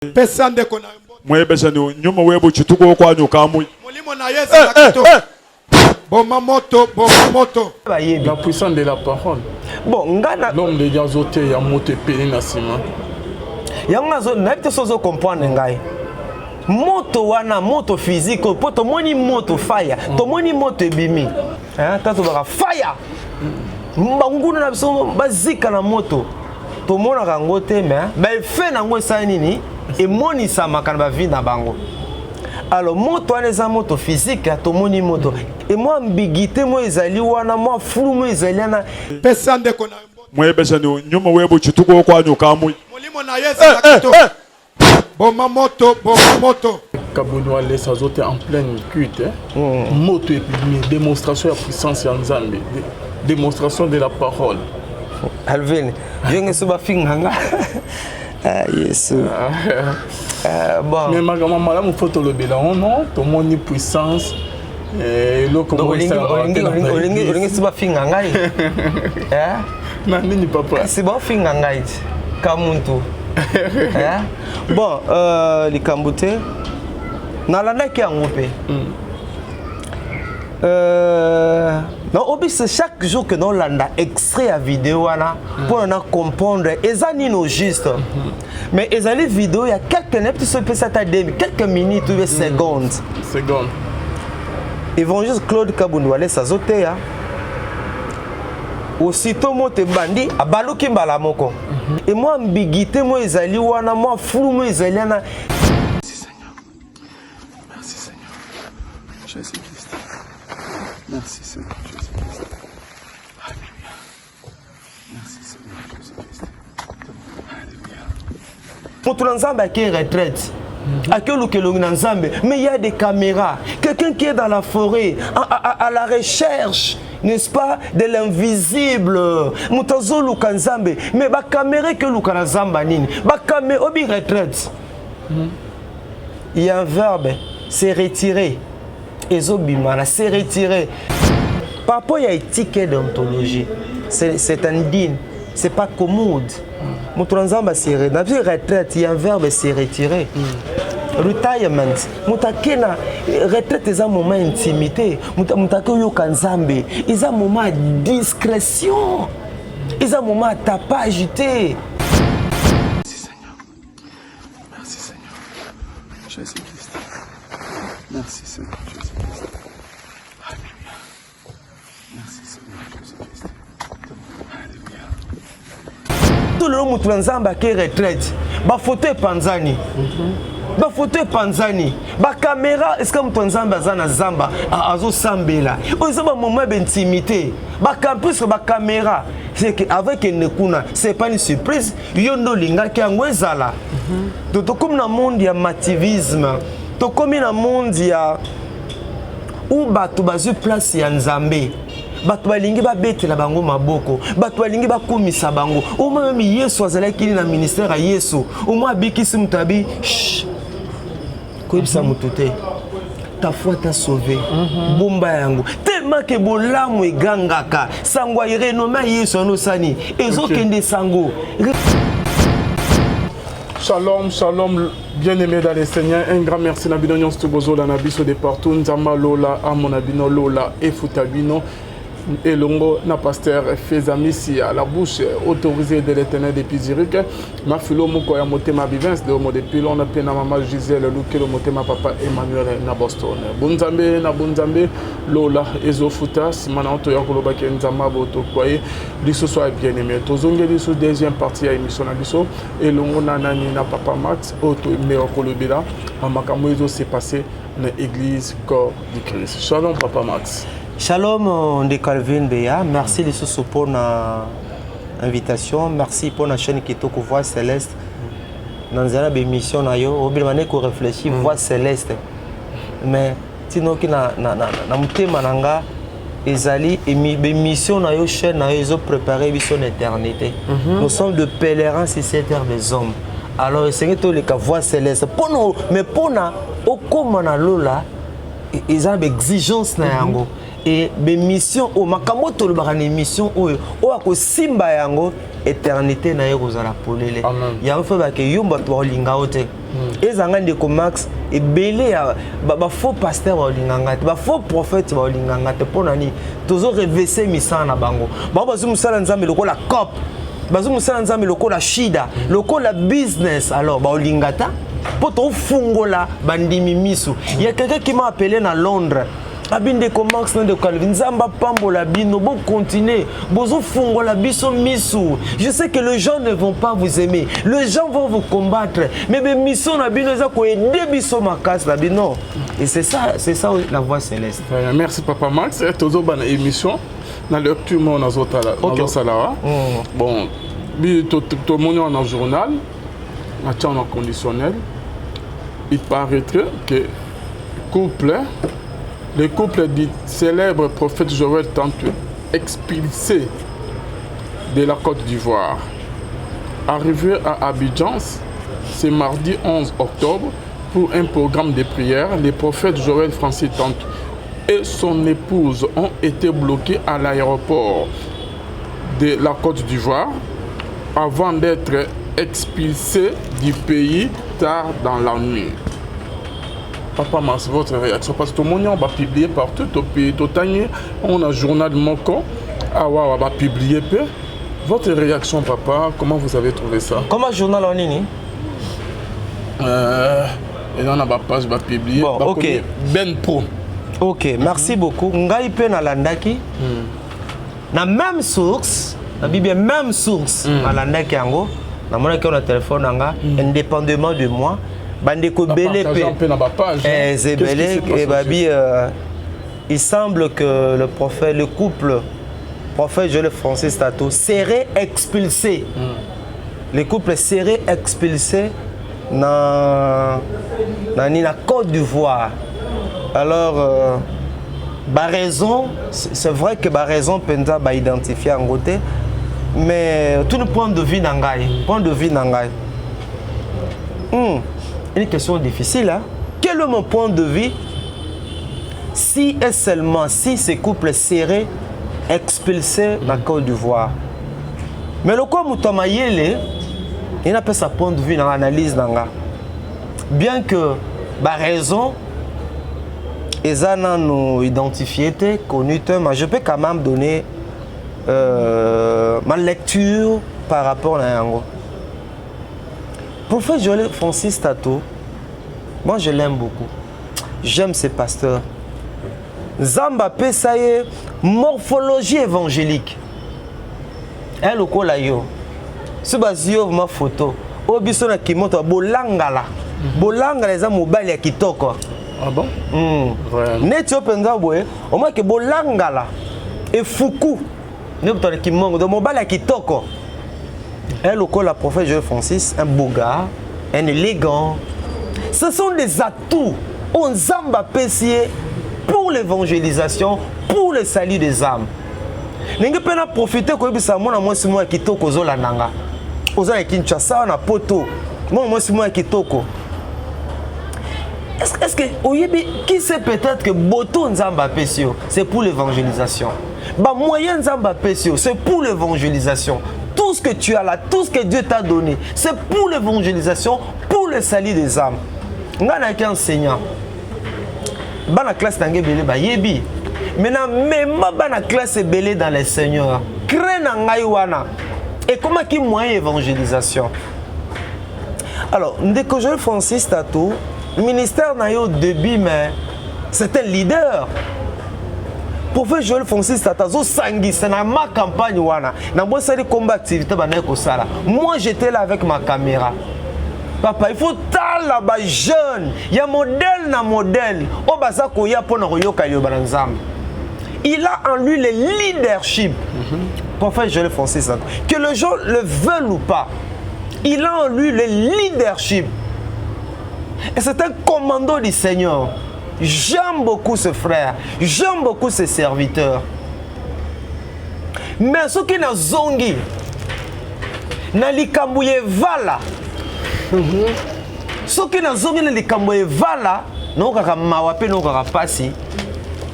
Pesa ndeko na yo mbote. Mwebesha ni nyuma webu chituko kwa nyukamu. Molimo na yo ezala kitoko. Boma moto, boma moto. Bayebi. La puissance de la parole. Bon, nga na L'homme de Dieu azoteya moto epeli na nsima. Yango nazo nayebi te soki ozo comprendre ngai. Moto wana moto physique oyo mpo tomoni moto fire, tomoni moto ebimi. Hein, tango tolobaka fire. Banguna na biso bazika na moto. Tomonaka yango te mais ba effet na yango esali nini? Emonisamaka na ba vie na bango. Alors moto wana eza moto physique, tomoni moto. Et mwa ambiguïté moko ezali wana, mwa flou moko ezali wana. Pesa ndeko na yo mbote. Mwebesha ni nyuma webu chituko kwa nyukamu. Molimo na yo ezala kitoko. Boma moto, boma moto. Kabundo Walesa azote en pleine cuite eh? Moto epimi démonstration ya puissance ya Nzambe, démonstration de la parole. Alvin, yo ngeso bafinga nga. Ah, Yesu. Ah, bon. Mais makambo malamu faut tolobela yango non, tomoni puissance eh, eloko Donc moko olingi esalamaka te olingi na olingi olingi baeglise. olingi si bafinga ngai. Eh? Na nini papa? Si bafinga ngai ti kamuntu. Eh? Bon, likambo te. Nalandaki yango mpe. Non, obise chaque jour que nolanda extrait ya vidéo wana mpona na comprendre eza nini au juste. Mais ezali vidéo ya quelques nayebi te soki epesi ata demi quelques minutes ou bien secondes. Seconde. Évangéliste Claude Kabundu Walesa azoteya aussitôt moto ebandi abaluki mbala moko. Et mwa ambiguïté moko ezali wana, mwa flou moko ezali wana. Merci Seigneur. Merci Seigneur. Jésus-Christ. Merci Seigneur Jésus-Christ. Alléluia. Merci Seigneur Jésus-Christ. Alléluia. Moto na Nzambe ake retraite. Ake oluka elongi na Nzambe, mais il y a des caméras. Quelqu'un qui est dans la forêt, à la recherche, n'est-ce pas, de l'invisible. Moto azoluka Nzambe, mais ba caméra ke luka na zamba nini? Ba caméra obi retraite. Il y a un verbe, c'est retirer. Ezobima na se retirer. Par rapport à éthique et déontologie, c'est indigne, c'est pas commode. Moto na Nzambe se re-, na vie retraite, il y a un verbe se retirer. Retirement. Moto ake na retraite eza moment ya intimité. Moto ake oyoka Nzambe, eza moment ya discrétion. Eza moment ya tapage te. Merci Seigneur. Merci Seigneur. Jésus-Christ. Merci Seigneur Jésus-Christ. Alléluia. Merci Seigneur Jésus-Christ. Alléluia. To lelo moto na Nzambe ake retraite, ba photo epanzani. Ba photo epanzani, ba caméra, est-ce que moto na Nzambe aza na zamba, azosambela? Oyo eza ba moment ya intimité. Ba campus, ba caméra, c'est que avec kuna, c'est pas une surprise. Yo ndo olingaki yango ezala. Donc tokomi na monde ya mativisme, tokomi na monde ya où bato bazwi place ya Nzambe. Bato balingi babetela bango maboko, bato balingi bakumisa bango. Au moins même Yesu azalaki na ministère ya Yesu, au moins abikisi moto abi, chut, koyebisa moto te, ta foi t'a sauvé. Bomba yango tellement ke bolamu egangaka sango ya renommé ya Yesu wana osani ezokende sango. Shalom, shalom, bien-aimé dans le Seigneur. Un grand merci na bino nyonso bozola na biso de partout. Nzamba lola, amona bino lola, efuta bino. Elongo na pasteur Fezamisi à la bouche autorisée de l'Éternel depuis Zurich. Mafilo moko ya motema Bivens de homo de pilon na pena mama Gisèle Lukelo motema papa Emmanuel na Boston. Bonzambe na bonzambe lola ezofuta sima na oto ya koloba ke Nzamba boto kwaye lisusu ya bien-aimé. Tozongeli lisusu deuxième partie ya émission na biso elongo na nani na papa Max oto meka kolobela makambo ezo se passer na église Corps du Christ. Shalom papa Max. Shalom de Calvin Beya, merci lisusu pour na invitation, merci pour la chaîne Kitoko Voix Céleste. Dans nzela ba émission na yo, obila bane ko réfléchir Voix Céleste. Mais tino ki na na na na motema na nga ezali ba émission na yo, chaîne na yo ezo préparer biso na éternité. Nous sommes de pèlerins sur cette terre des hommes. Alors esengeli toleka Voix Céleste pona, mais pona okoma na lola eza ba exigence na yango. Et ba émission oyo makambo tolobaka na émission oyo, oyo akosimba yango éternité na ye kozala polele. Amen. Yango fo ba ke yo bato bakolinga yo te. Ezanga ndeko Max, ebele ya bafaux pasteur baolinga nga te, bafaux prophète baolinga nga te. Mpo na nini? Tozo revese misala na bango. Bango bazwi mosala Nzambe lokola cop, bazwi mosala Nzambe lokola shida, lokola business. Alors baolinga ta mpo tofungola bandimi miso. Ya quelqu'un qui m'a appelé na Londres, abi: "Ndeko Max na ndeko Calvin, Nzambe apambola bino, bocontinue, bozofungola biso miso. Je sais que les gens ne vont pas vous aimer, les gens vont vous combattre, mais bemission na bino eza koaider biso makasi na bino." Et c'est ça, c'est ça la voix céleste. Voilà, merci papa Max. Tozobana émission na lecture moko nazotala, nazosala wa. Bon, tomoni wana journal, natia na conditionnel. Il paraîtrait que couple le couple du célèbre prophète Joël Tante expulsé de la Côte d'Ivoire. Arrivé à Abidjan ce mardi 11 octobre pour un programme de prière, le prophète Joël Francis Tante et son épouse ont été bloqués à l'aéroport de la Côte d'Ivoire avant d'être expulsés du pays tard dans la nuit. Papa Max, votre réaction? Parce que tout le monde va publier partout, tout, on a journal moko, ah ouais, on va publier peu. Votre réaction, papa, comment vous avez trouvé ça? Comment journal en nini? Et on a ma page va publier. Bon, ok. Ben Pro. Ok, merci beaucoup. Ngai mpe nalandaki na même source, nabi bien même source. Nalandaki yango, namonaki yango na telefone na nga. Indépendamment de moi, bandeko ebele mpe mpe na bapage. Ebele babi il semble que le prophète, le couple prophète Joël Francis Tato serait expulsé. Le couple serait expulsé na Côte d'Ivoire. Alors baraison, c'est vrai que baraison mpenza baidentifie yango te, mais tout le point de vue na ngai, point de vue na ngai, une question difficile, hein? Quel est mon point de vue si et seulement si ces couples seraient expulsés na Côte d'Ivoire? Mais lokola moto ya mayele ye napesa point de vue na analyse na nga, bien que baraison eza nano identifié te, connu te, mais je peux quand même donner ma lecture par rapport na yango. Prophète Joël Francis Tato, moi je l'aime beaucoup, j'aime ce pasteur. Nzambe apesa ye morphologie évangélique. E lokola yo so bazwi yo vraiment photo oyo biso na kimoto bolangala, bolangala eza mobali ya kitoko. Ah bon? Neti yo mpenza boye, omaki bolangala efuku nde moto aleki mongo, donc mobali ya kitoko. Un lokola prophète Joël Francis, un beau gars, un élégant, ce sont des atouts oyo Nzambe apesi ye pour l'évangélisation, pour le salut des âmes. Ndenge mpe na profite koyebisa mwana mwasi moko ya kitoko ozolanda nga, oza na Kinshasa, na Poto, mwana mwasi moko ya kitoko, est-ce que oyebi, qui sait, peut-être que boto Nzambe apesi yo, c'est pour l'évangélisation. Bamoyen Nzambe apesi yo, c'est pour l'évangélisation. Tout ce que tu as là, tout ce que Dieu t'a donné, c'est pour l'évangélisation, pour le salut des âmes. Ngai nayaki enseignant, bana classe na ngai ebele bayebi. Maintenant mema bana classe ebele dans le Seigneur craie na ngai wana ekomaki moyen évangélisation. Alors ndeko Joël Francis Tato, ministère na ye au début, mais c'est un leader. Prophète Joël Francis Tata azosangisa na ma campagne wana, nabosali komba activité bandaki kosala. Moi j'étais là avec ma caméra. Papa, il faut tala bajeune ya modèle na modèle oyo baza koya mpona koyoka liloba na Nzambe. Il a en lui le leadership. Prophète Joël Francis Tata, que les gens le veulent ou pas, il a en lui le leadership et c'est un commando du Seigneur. J'aime beaucoup ce frère, j'aime beaucoup ce serviteur. Mais soki nazongi na likambo ya evala, soki nazongi na likambo ya evala, naokaka mawa mpe naokaka mpasi.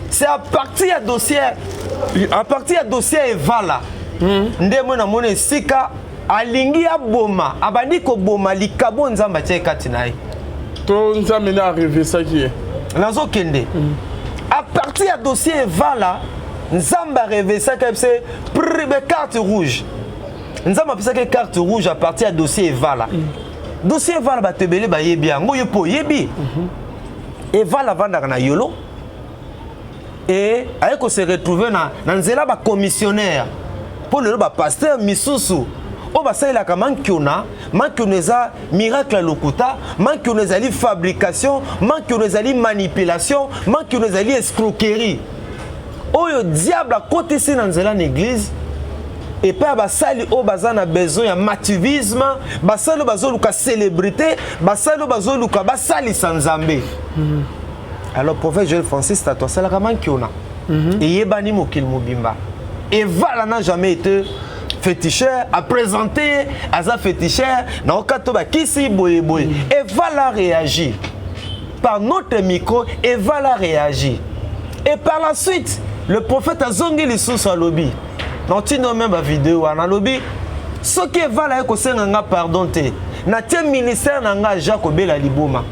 C'est à partir ya dossier, à partir ya dossier ya evala nde moi namoni esika alingi aboma, abandi koboma likabo Nzambe atie kati na ye. To Nzambe nde arevesaki ye. Nazokende. À partir ya dossier Evala, Nzambe arevesaki ye prbe carte rouge. Nzambe apesaki carte rouge à partir ya dossier Evala. Dossier Evala, bato ebele bayebi yango, yo mpo oyebi. Evala avandaka na Yolo e aye kose retrouver na nzela bacommissionnaire, mpo lelo bapasteur misusu oyo basalelaka mankiona. Mankiona eza miracle ya lokuta, mankiona ezali fabrication, mankiona ezali manipulation, mankiona ezali escroquerie oyo diable akotisi na nzela na église epai ya basali oyo baza na besoin ya mativisme, basali oyo bazoluka célébrité, basali oyo bazoluka basalisa Nzambe. Alors prophète Joel Francis Tato asalaka mankiona, eyebani mokili mobimba. Evala n'a jamais été féticheur, a présenté aza féticheur na okato bakisi boye boye. Evala réagi par notre micro, Evala réagi et par la suite le prophète azongi lisusu, alobi na ntina même bavideo wana, alobi soki Evala ye kosenga nga pardon te, natie ministère na nga aja kobela liboma.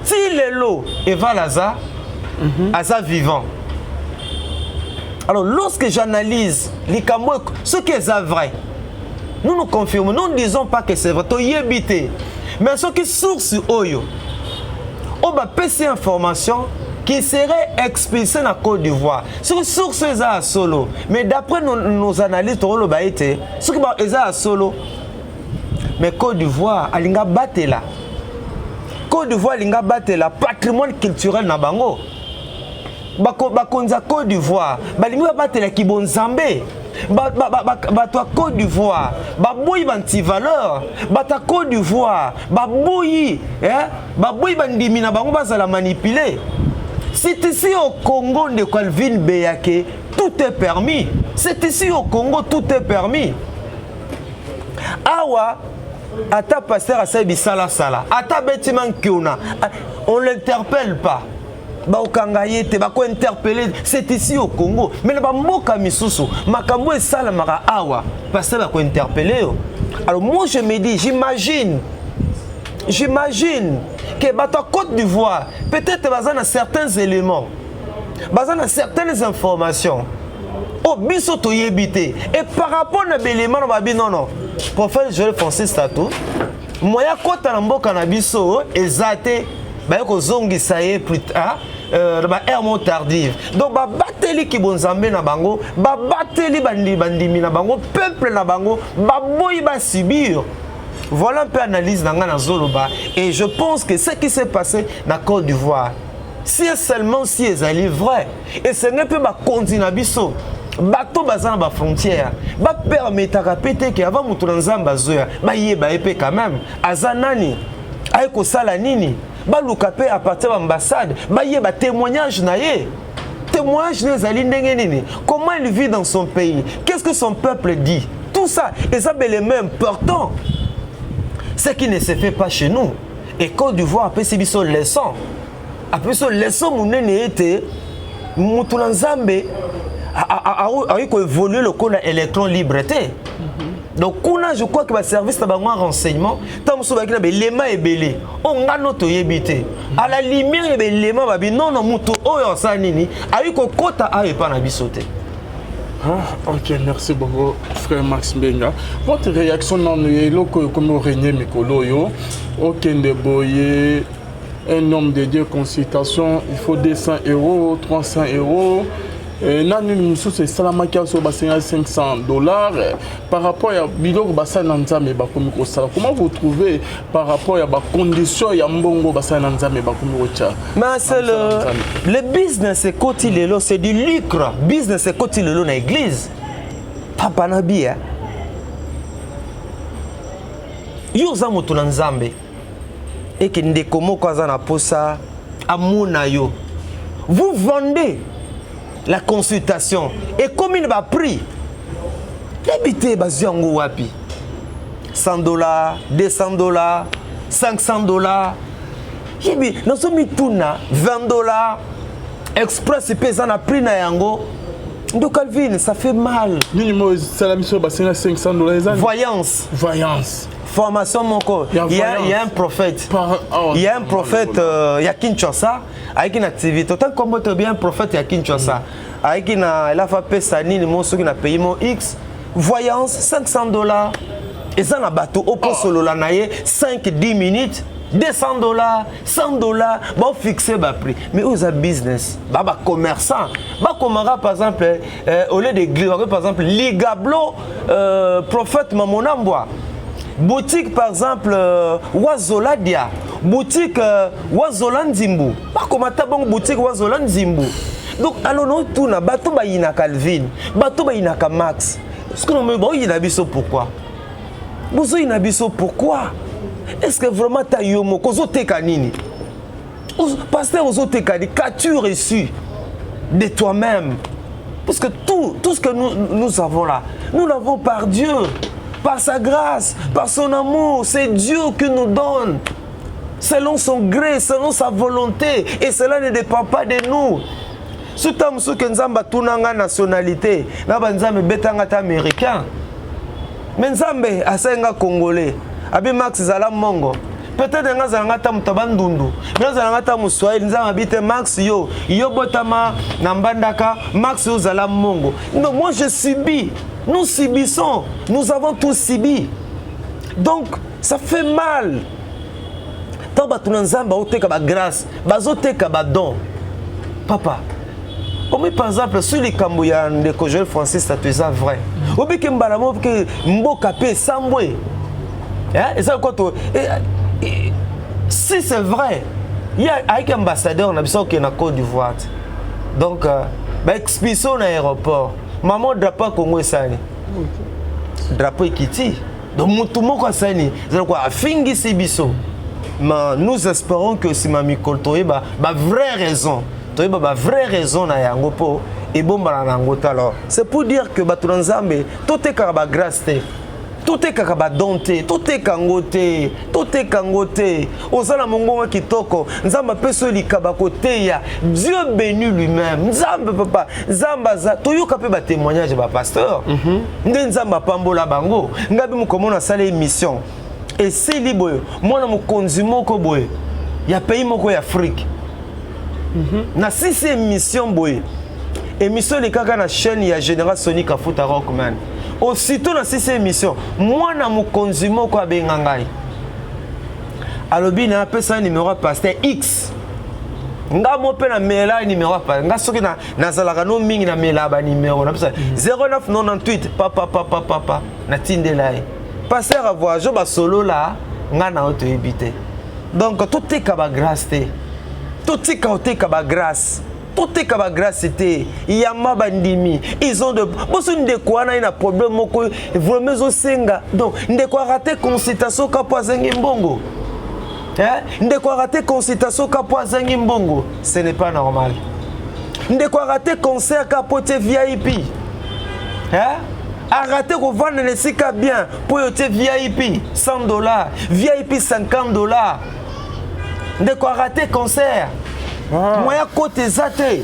Ti lelo Evala aza vivant. Alors lorsque j'analyse likambo, ce qui est vrai, nous nous confirmons, nous ne disons pas que c'est vrai, toyebi te, mais soki source oyo bapesi information qui serait expulsé na Côte d'Ivoire, soki source eza ya solo, mais d'après nos analyses, tokoloba ete soki eza ya solo, mais Côte d'Ivoire alinga batela, Côte d'Ivoire alinga batela patrimoine culturel na bango. Bakonzi ya Côte d'Ivoire balingi babatelaki bonzambe. Bato ya Côte d'Ivoire baboyi baantivaleur. Bato ya Côte d'Ivoire baboyi, eh? Baboyi bandimi na bango bazala manipulé. C'est ici au Congo, ndeko Alvin Beyake, tout est permis. C'est ici au Congo, tout est permis. Awa ata pasteur asali bisalasala, ata betima nkiona, on l'interpelle pas, bakokanga ye te, bakointerpeller. C'est ici au Congo. Mais na bamboka misusu, makambo esalamaka awa, pasteur bakointerpeller yo. Alors moi je me dis, j'imagine que bato ya Côte d'Ivoire peut-être baza na certains éléments, baza na certaines informations oyo biso toyebi te. Et par rapport na baélément na babi, non, prophète Joel Francis Tato, moya kota na mboka na biso eza te, baye kozongisa ye plus tard na baheure moko tardive. Donc babateliki bonzambe na bango, babateli bandimi na bango, peuple na bango, baboyi basubir. Voilà un peu analyse na nga nazoloba. Et je pense que ce qui s'est passé na Côte d'Ivoire, si et seulement si ezali vrai, esenge mpe bakonzi na biso, bato baza na bafrontière, bapermetaka mpe te ke avant moto na Nzambe azoya, bayeba ye mpe quand même aza nani, aye kosala nini. Baluka mpe à partir ya baambassade, bayeba témoignage na ye, témoignage na ezali ndenge nini, comment il vit dans son pays, qu'est-ce que son peuple dit. Tout ça eza baélément important, ce qui ne se fait pas chez nous. Et Côte d'Ivoire apesi biso leçon, apesi biso leçon monene ete moto na Nzambe akoki koévolue lokola électron libre te. Donc kuna je crois que baservice na bango ya renseignement, ntango mosusu bayaki na baélément ebele oyo ngano toyebi te. À la lumière ya baélément, babi non, non, moto oyo asala nini, ayi kokɔta ayo epa na biso te. Ah, ok, merci beaucoup, frère Max Mbenga. Votre réaction dans eloko ekomi orégner mikolo oyo, okende boye, un homme de Dieu, consultation, il faut 200 euros, 300 euros. Na nini mosusu esalamaki aso basengaki 500 dollars par rapport ya biloko basali na Nzambe bakomi kosala. Comment vous trouvez par rapport ya bacondition ya mbongo basali na Nzambe bakomi kotya? Mais c'est le business ekoti lelo, c'est du lucre. Business ekoti lelo na église. Papa na bia yo oza moto na Nzambe, eke ndeko moko aza na posa amona yo, vous vendez la consultation, ekomi na baprix, yebi te bazwi yango wapi, 100 dollars, 200 dollars, 500 dollars, yebi nazomituna, 20 dollars express mpe eza na prix na yango. Ndo Calvin, ça fait mal. Nini mo esala biso basenga 500 dollars eza? Voyance. Voyance. Formation moko. Il y a un prophète. Oh, il y a un prophète ya Kinshasa ayaki na activité. Otangi kombo te, bien, prophète ya Kinshasa ayaki na elafa apesa nini mo soki na pays mo X, voyance 500 $. Eza na bato oposolola na ye 5 10 minutes, 200 $, 100 $. Baofixe baprix, mais oyo eza business. Ba bacommerçant bakomaka par exemple, au lieu d'église, par exemple Ligablo, prophète Mamonambwa, boutique par exemple, Wazoladia, boutique, Wazola Nzimbu. Bakomata bongo, boutique Wazola Nzimbu. Donc alors notuna bato bayinaka Alvin, bato bayinaka Max, ce que baoyina biso, pourquoi bozoyina biso? Pourquoi? Est ce que vraiment ta yo moko ozoteka nini? Pasteur, ozoteka nini? Qu'as-tu reçu de toi-même? Parce que tout ce que nous, nous avons là, nous l'avons par Dieu, par sa grâce, par son amour. C'est Dieu qui nous donne selon son gré, selon sa volonté, et cela ne dépend pas de nous. Soki ntango mosusu Nzambe atuna nga nationalité na banzambe, ebetanga ta américain, mais Nzambe asali nga congolais. Abi Max zala mongo. Peut-être nga azala nga ta moto ya Bandundu, me azala nga ta moswahili. Nzambe abi te, Max, yo botama na Mbandaka. Max, yo ozala mongo. Non, moi je subis, nous subissons, nous avons tous subi. Donc ça fait mal ntango bato na Nzambe baoteka bagrâce, bazoteka badon. Papa omi, par exemple, soki likambo ya ndeko Joel Francis Tato eza vrai, obike mbala moko ke mboka mpe esambwe. Eza koto. Si c'est vrai, ye ayaki ambassadeur na biso, okende na Côte d'Ivoire te. Donc baexpulsion na aéroport, mama, drapeau ya Congo esali, drapeau ekiti. Donc motu moko asali ezala kwa afingisi biso. Mais nous espérons que nsima mikolo toyeba bavrai raison, toyeba bavrai raison na yango, mpo ebombana na yango te. Alors c'est pour dire que bato na Nzambe, totekaka bagrâce te, totekaka badon te, toteka yango te, toteka yango te. Oza na mongongo kitoko, Nzambe apesi oyo likaba koteya. Dieu béni lui-même, Nzambe papa, Nzambe aza. Toyoka mpe batémoignage ya bapasteur nde Nzambe apambola bango. Ngai mpe mokomona asala émission esili boye, mwana mokonzi moko boye ya pays moko ya Afrique. Nasisi émission boye, émission elekaka na chaîne ya Général Soni Kafuta Rockman. Aussitôt nasisi émission, mwana mokonzi moko abenga ngai, alobi na apesa numéro ya pasteur X. Nga mo mpe namela numéro ya pasteur. Nga soki nazalaka no mingi, namela banimero, napesa 0998 papa papa papa, natindela ye. Pasteur avoyage, basolola, nga na yo toyebi te. Donc toteka bagrâce te, totika koteka bagrâce, toteka bagrâce te. Yamba bandimi, ils ont de boso. Ndeko wana ye na problème moko vraiment ezosenga. Donc ndeko arate consultation ka mpo azangi mbongo. Eh? Ndeko arate consultation ka mpo azangi mbongo, ce n'est pas normal. Ndeko arate concert ka mpo tie VIP. Eh? Arate kovanda na esika bien mpo oyo tie VIP 100 $, VIP 50 $. Ndeko arate concert, moya kote eza te.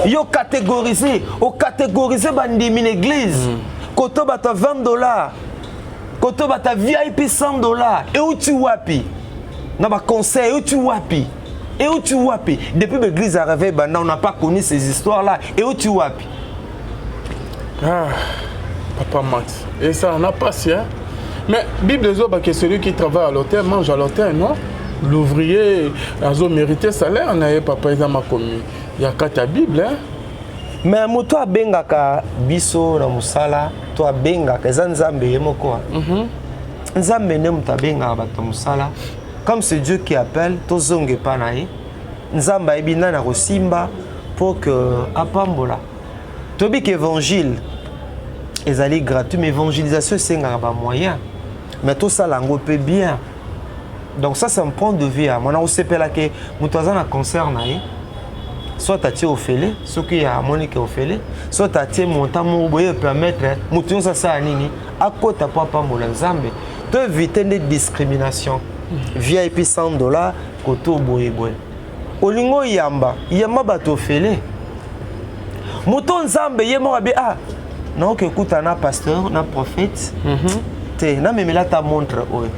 Yo catégorise, ocatégorise bandimi na église, koto bato ya 20 $, koto bato ya VIP 100 $. Euti wapi na baconseil? Euti wapi? Euti wapi? Depuis l'église à réveil banda, on n'a pas connu ces histoires là. Euti wapi? Ah, papa Max, et ça on a pas si, hein? Mais Bible que celui qui travaille à l'autel mange à l'autel, non? L'ouvrier a mérité salaire na ye, papa, eza makomi ya kati ya Bible, hein? Mais moto abengaka biso na mosala to abengaka, eza Nzambe ye moko. Nzambe nde moto abengaka bato ya mosala. Comme c'est Dieu qui appelle, tozonga epa na ye. Nzambe ayebi nani akosimba mpo ke apambola. Toyebi ke évangile ezali gratuit, mais évangélisation esengaka bamoyen. Mais tosala yango mpe bien. Donc ça, c'est un point de vue ya mwana. Kosepelake moto aza na concert na ye, soit atie ofele, soki amoni ke ofele, soit atie montant moko boye permettre moto nyonso asala nini, akota mpo apambola Nzambe. To évite nde discrimination, VIP 100 $, koto boyeboye. Olingi oyamba, yamba bato ofele. Moto Nzambe ye moko abi, ah, naoki ekuta na pasteur, na prophète. te, namemela ata montre oyo,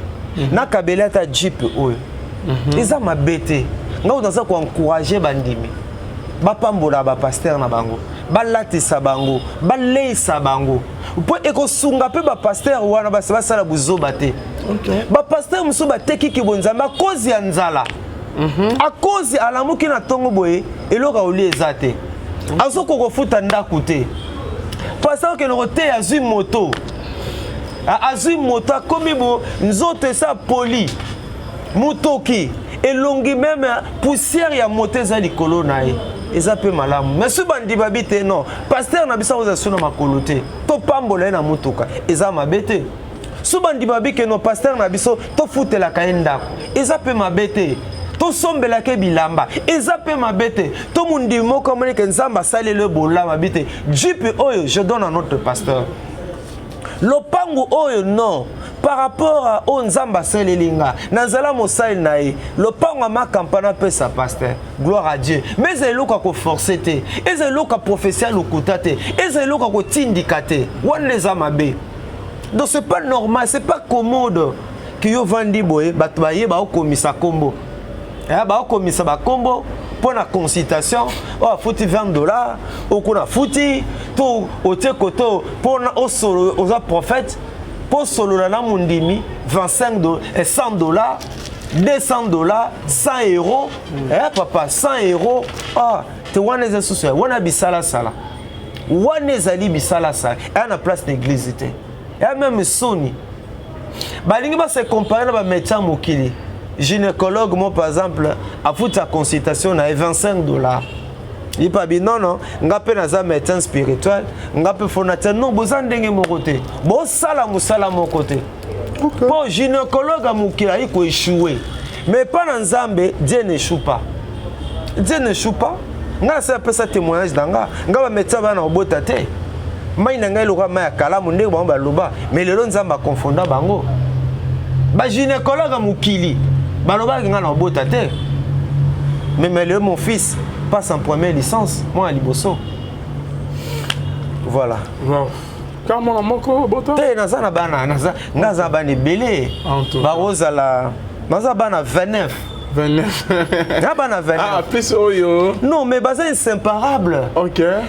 nakabeli ata jeep oyo, eza mabe te. Ngai oyo naza koencourager bandimi bapambola bapasteur na bango, balatisa bango, baleisa bango, mpo ekosunga mpe bapasteur wana basi basala buzoba te. Bapasteur mosusu batekiki bonzambe à cause ya nzala, à cause alamuki na ntongo boye, eloko aolia eza te, azokoka kofuta ndako te. Pasteur okende koteya, azwi moto, azwi moto, akomi bo nzoto esa poli, motoki elongi, même poussière ya moto eza likolo na ye. Eza mpe malamu, mais soki bandima bi te, non, pasteur na biso akozala so na makolo te, topambola ye na motuka, eza mabe te. So bandima bi ke non, pasteur na biso tofutelaka ye ndako, eza mpe mabe te. Tosombelaka ye bilamba, eza mpe mabe te. To mondimi moko amoni ke Nzambe asaleli ye bolama bi te, jeep oyo je donne à notre pasteur, lopangu oyo, non, par rapport à oyo Nzambe asaleli nga, nazala mosali na ye, lopango ya makampa napesa pasteur. Gloire à Dieu. Mais eza eloko ya koforcer te, eza eloko ya prophétie ya lokuta te, eza eloko ya kotindika te, wana eza mabe. Donc c'est pas normal, c'est pas commode ke yo vandi boye, bato baye baokomisa kombo, baokomisa bakombo mpo na consultation oyo afuti 20 $, okuna afuti to otie koto mpona osolo oza prophète mpo osolola na mondimi 25 100 $, 200 $, 100 €. Papa, 100 €, ah, te, wana eza susu wana bisalasala, wana ezali bisalasala, eya na place na église te, eya même soni. Balingi base comparer na bamédecin mokili. Gynécologue mo par exemple afuta consultation na ye 25 $, ye mpe abi non, non, nga mpe naza médecin spirituel, nga mpe fona te. Non, boza ndenge moko te, bosala mosala moko te, mpo gynécologue ya mokili ayi koéchouer, mais mpa na Nzambe, Dieu n'échoue pas, Dieu n'échoue pas. Nga nasi apesa témoignage na nga. Nga bamédecin bana kobota te, mai na ngai eloka mai ya kalamu ndenge bango baloba, mais lelo Nzambe akonfonda bango. Bagynécologue ya mokili balobaki nga na kobota te, mais lelo mon fils passe en première licence, mwana liboso, voilà. Wow. Kaka mwana moko bota? Te, naza na bana, naza, nga aza bana ebele. En tout cas. Bakozala, naza bana 29. 29? Nga bana 29. Ah, plus oyo? Non, mais baza inséparable.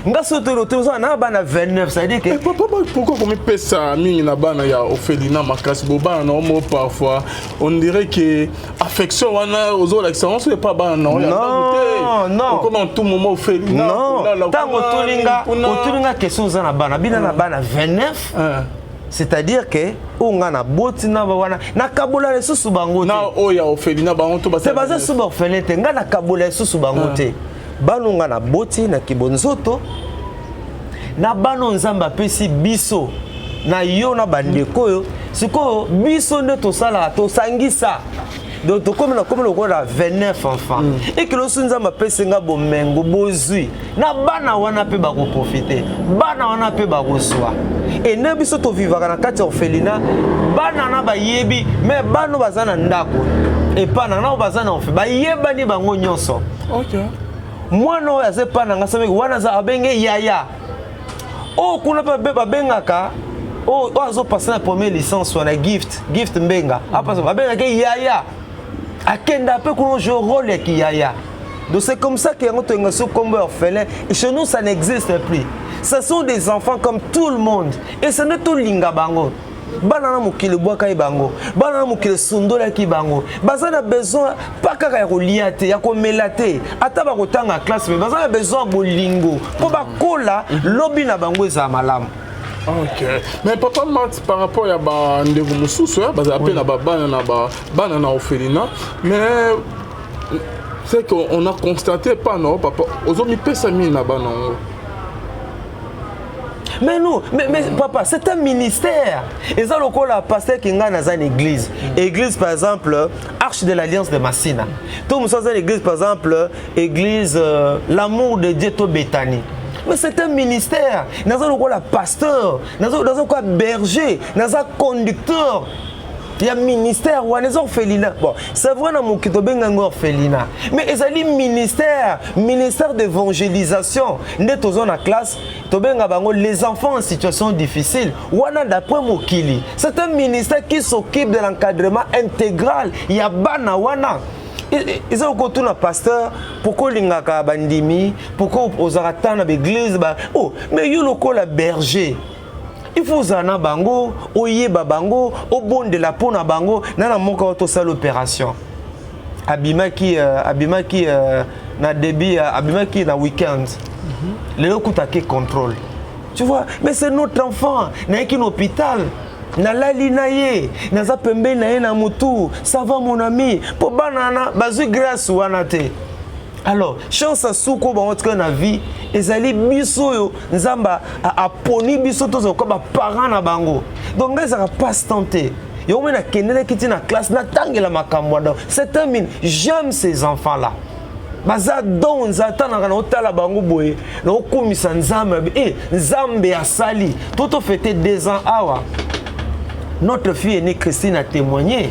Nga so tolo toza na bana 29, ça veut dire que Eh, papa, pourquoi komipesa mingi na bana ya orphelinat makasi bo bana na omo? Parfois on dirait que affection wana ozolakisa ngo so epa bana na oyo ya ndako te. Non, non. Okoma tout moment orphelinat. Non, ntango otolinga, otolinga question, oza na bana bina na bana 29, c'est-à-dire que oyo nga naboti na wana, nakabola lisusu bango te. Na oyo ya orphelinat, bango to? Te, baza susu baorphelin te. Nga nakabola lisusu bango te. Bana oyo nga naboti na kibonzoto na bana oyo Nzambe apesi biso na yo na bandeko oyo, sikoyo biso nde tosalaka, tosangisa, donc tokomi na komi lokola 29 enfants. Ekelo so Nzambe apesi nga bomengo, bozwi na bana wana mpe bakoprofiter, bana wana mpe bakozwa. E nde biso tovivaka na kati ya orphelinat, bana na bayebi, mais bana oyo baza na ndako epa na nga oyo baza na orphe bayebani bango nyonso. Mwana oyo aza epa na nga sameki wana aza abenge yaya, oyo kuna mpe babengaka oyo oyo azopasa na première licence wana, Gift, Gift Mbenga apasa, babengaka ye yaya, akenda mpe kuna joue rôle ya kiyaya. Donc c'est comme ça que yango toyenga so kombo ya orphelin. Et chez nous, ça n'existe plus. Ce sont des enfants comme tout le monde et ce nde tolinga bango. Bana na mokili ebwaka ye bango, bana na mokili esundolaki bango, baza na besoin pa kaka ya kolia te, ya komela te, ata bakotanga classe, mais baza na besoin ya bolingo mpo bakola, lobi na bango ezala malamu. Ok, mais papa Mat, par rapport ya bandeko mosusu bazala mpe na babana na bana na orphelinat, mais c'est qu'on a constaté pas non, papa ozomipesa mingi na bana yango. Mais nous, mais papa, c'est un ministère. Eza lokola pasteur ki ngai naza na église, église par exemple Arche de l'Alliance de Masina, to mosusu aza na église par exemple église L'amour de Dieu to Betani, mais c'est un ministère. Naza lokola pasteur, naza lokola berger, naza conducteur. Ya ministère wana eza orphelinat. Bon, c'est vrai, na mokili tobenga yango orphelinat, mais ezali ministère, ministère d'évangélisation. Nde toza na classe, tobenga bango les enfants en situation difficile wana. D'après mokili, c'est un ministère qui s'occupe de l'encadrement intégral ya bana wana. Eza okotuna pasteur: pourquoi olingaka bandimi? Pourquoi ozalaka ta na baeglise ba? Oh, mais yo lokola berger, il faut ozala na bango, oyeba bango, obondela mpo na bango. Na moko tosala opération, abimaki na début, abimaki na week-end. Lelo kutaki contrôle, tu vois. Mais c'est notre enfant. Nayaki na hôpital, nalali na ye, naza pembeni na ye na motu: "Ça va, mon ami?" Mpo bana wana bazwi grâce wana te. Alors chance asuku bango tika na vie ezali biso oyo Nzambe aponi biso, tozala kwa baparent na bango. Donc ngai ezalaka passe temps te. Yango mpe nakendelaki ti na classe, natangela makambo wana. C'est un mine, j'aime ces enfants là baza don. Nza atanaka na otala bango boye, na okumisa Nzambe. E Nzambe asali to tofêter 2 ans awa. Notre fille aînée Christine a témoigné,